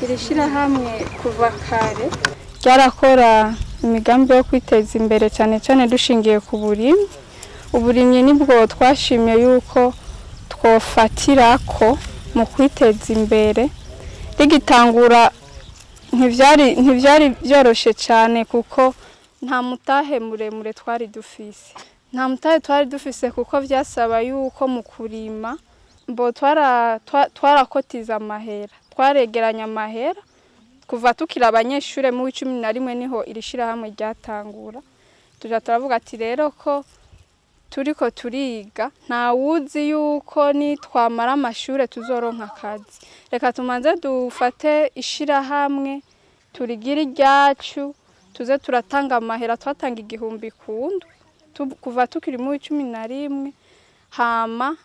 Iri shirahamwe kuva kare ryarakora imigambi yo kwiteza imbere, cyane cyane dushingiye ku burimyi. Uburimyi nibwo twashimye yuko twofatirako mu kwiteza imbere. Rigitangura ntivyari byoroshe cyane, kuko nta mutahe muremure twari dufise. Nta mutahe twari dufise, kuko vyasaba yuko mu kurima mbo twarakotiza amahera, twaregeranya amahera kuva tukiri abanyeshure. Mu 11 niho iri shirahamwe ryatangura. Tuja turavuga ati rero ko turiko turiga, nta wuzi yuko nitwamara amashure tuzoronka akazi, reka tumanze dufate ishirahamwe turigire iryacu, tuze turatanga amahera. Twatanga 1000 ku ndwi kuva tukiri mu 11, hama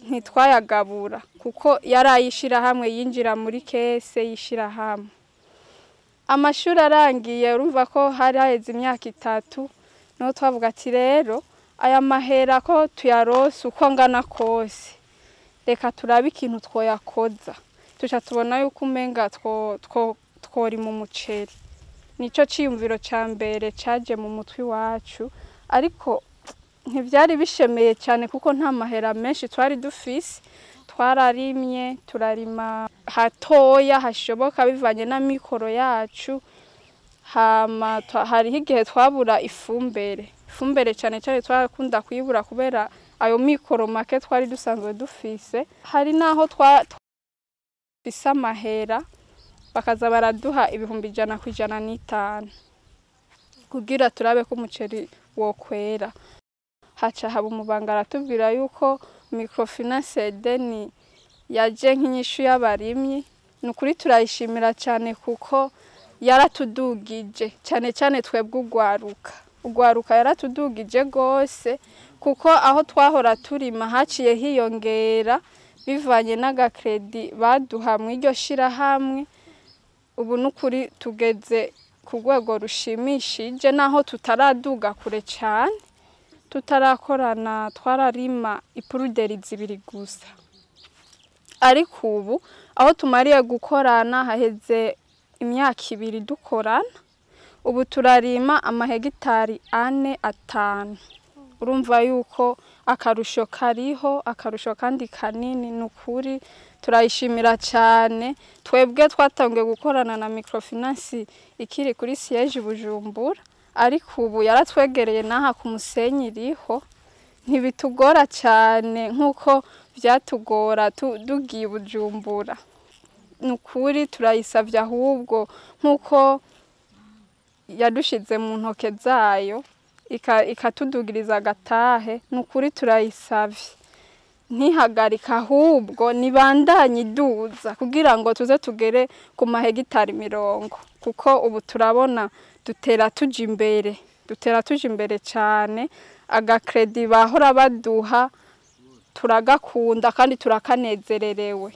ntitwayagabura kuko yari ayishirahamwe, yinjira muri caisse y'ishirahamwe. Amashuri arangiye, urumva ko hari haheze imyaka 3, niho twavuga ati rero aya mahera ko tuyarose uko angana kose, reka turabe ikintu twoyakoza. Tuca tubona yuko umenga tworima umuceri. Nico ciyumviro ca mbere caje mu mutwe iwacu, ariko ntivyari bishemeye cyane kuko nta mahera menshi twari dufise. Twararimye, turarima hatoya hashoboka bivanye n'amikoro yacu. Hama hariho igihe twabura ifumbere. Ifumbere cyane cyane twarakunda kuyibura kubera ayo mikoro make twari dusanzwe dufise. Hari naho twafise amahera bakaza baraduha 100,000 ku 105 kugira turabe ko umuceri wokwera. Haca haba umubanga aratubwira yuko microfinance Edeni yaje nk'inyishu y'abarimyi. Ni ukuri turayishimira cyane kuko yaratudugije cyane cyane twebwe ugwaruka. Ugwaruka yaratudugije gose, kuko aho twahora turima haciye hiyongera bivanye n'agakredi baduha mu iryo shirahamwe. Ubu nukuri tugeze ku rwego rushimishije, naho tutaraduga kure cyane. Tutarakorana twararima ipuruderi 2 gusa, ariko ubu aho tumariye gukorana haheze imyaka 2 dukorana, ubu turarima amahegitari 4 5. Urumva yuko akarusho kariho, akarusho kandi kanini. Nukuri turayishimira cyane. Twebwe twatangiye gukorana na microfinance ikiri kuri siège Bujumbura, ariko ubu yaratwegereye n'aha ku musenyi iriho, ntibitugora cyane nk'uko byatugora tugiye Bujumbura. Nukuri turayisabye ahubwo nk'uko yadushize mu ntoke zayo ikatudugiriza agatahe, nukuri turayisabye ntihagarika, ahubwo nibandanye iduza kugira ngo tuze tugere ku mahegitari 40, kuko ubu turabona dutera tuja imbere, dutera tuja imbere cyane. Agakredi bahora baduha turagakunda kandi turakanezererewe.